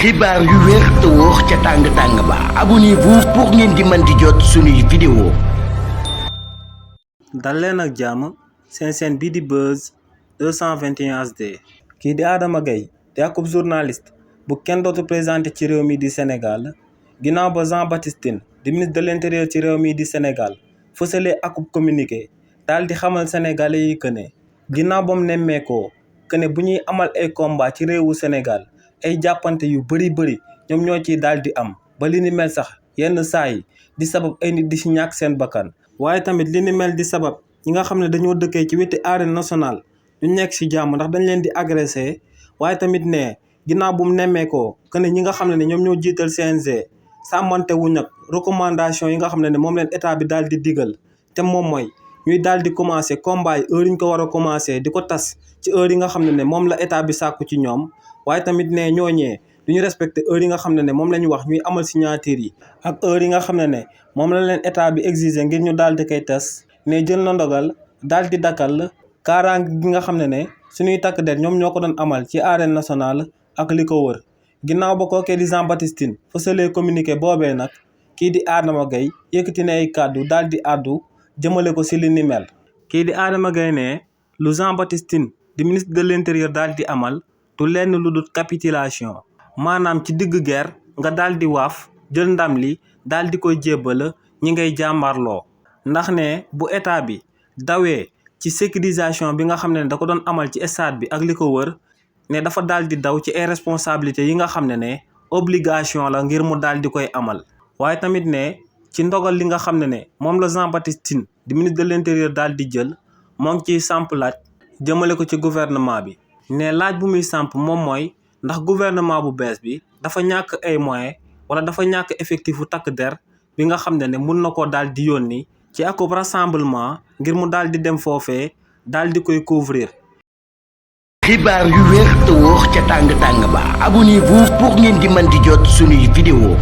xibaar yu wér te wóor ca tàng ba abonnez-vous pour ngeen di mën di jot suñuy vidéo. dal leen ak jàmm seen chaîne bii di Buzz 221 HD. kii di Adama Gaye di akub journaliste bu kenn dootu présenté ci réew mi di Sénégal ginnaaw ba Jean Baptiste Tine di ministre de l'intérieur ci réew mi di Sénégal fësalee akub communiqué daal di xamal sénégalais yi que ne ginnaaw ba mu nemmeekoo que ne bu ñuy amal ay combat ci réewu Sénégal ay jàppante yu bëri ñoom ñoo ciy daal di am ba li ni mel sax yenn saa yi di sabab ay nit di ci ñàkk seen bakkan. waaye tamit li ni mel di sabab ñi nga xam ne dañoo dëkkee ci wetu arène nationale ñu nekk ci jàmm ndax dañ leen di agressé. waaye tamit ne ginnaaw bu mu nemmeekoo que ne ñi nga xam ne ñoom ñoo jiital CNG sàmmante wuñ ak recommandation yi nga xam ne moom leen état bi daal di digal te moom mooy ñuy daal di commencé combat yi heure yi ñu ko war a commencé di ko tas ci heure yi nga xam ne moom la état bi sàkku ci ñoom. waaye tamit ne ñooñee du ñu respecté heure yi nga xam ne moom la ñu wax ñuy amal signature yi ak heure yi nga xam ne moom la leen état bi exigé ngir ñu daal di koy tas ne jël na ndogal daal di dakkal kaaraange gi nga xam ne suñuy takk der ñoom ñoo ko doon amal ci arène nationale ak li ko wër. ginnaaw ba kookee di Jean Baptiste Tine fësalee communiqué boobee nag kii di Adama Gaye yëkkati na ay kàddu daal di àddu jëmale ko si li ni mel. kii di Adama Gaye ne lu Jean Baptiste Tine di ministre de l'intérieur daal di amal du lenn lu dul capitulation maanaam ci digg guerre nga daal di waaf jël ndam li daal di koy jébbal ñi ngay jàmbarloo. ndax ne bu état bi dawee ci sécurisation bi nga xam ne da ko doon amal ci stade bi ak li ko wër ne dafa daal di daw ci ay responsabilités yi nga xam ne obligation la ngir mu daal di koy amal. waaye tamit ne ci ndogal li nga xam ne moom la Jean Baptiste Tine di ministre de l'intérieur daal di jël moo ngi ciy samp laaj jëmale ko ci gouvernement bi. ne laaj bu muy samp moom mooy ndax gouvernement bu bees bi dafa ñàkk ay moyens wala dafa ñàkk effectif bu takk der bi nga xam ne mun na koo daal di yónni ci akub rassemblement ngir mu daal di dem foofee daal di koy couvrir. xibaar yu wér te wóor ca tàng ba abonnez-vous pour ngeen di mën di jot suñuy vidéo.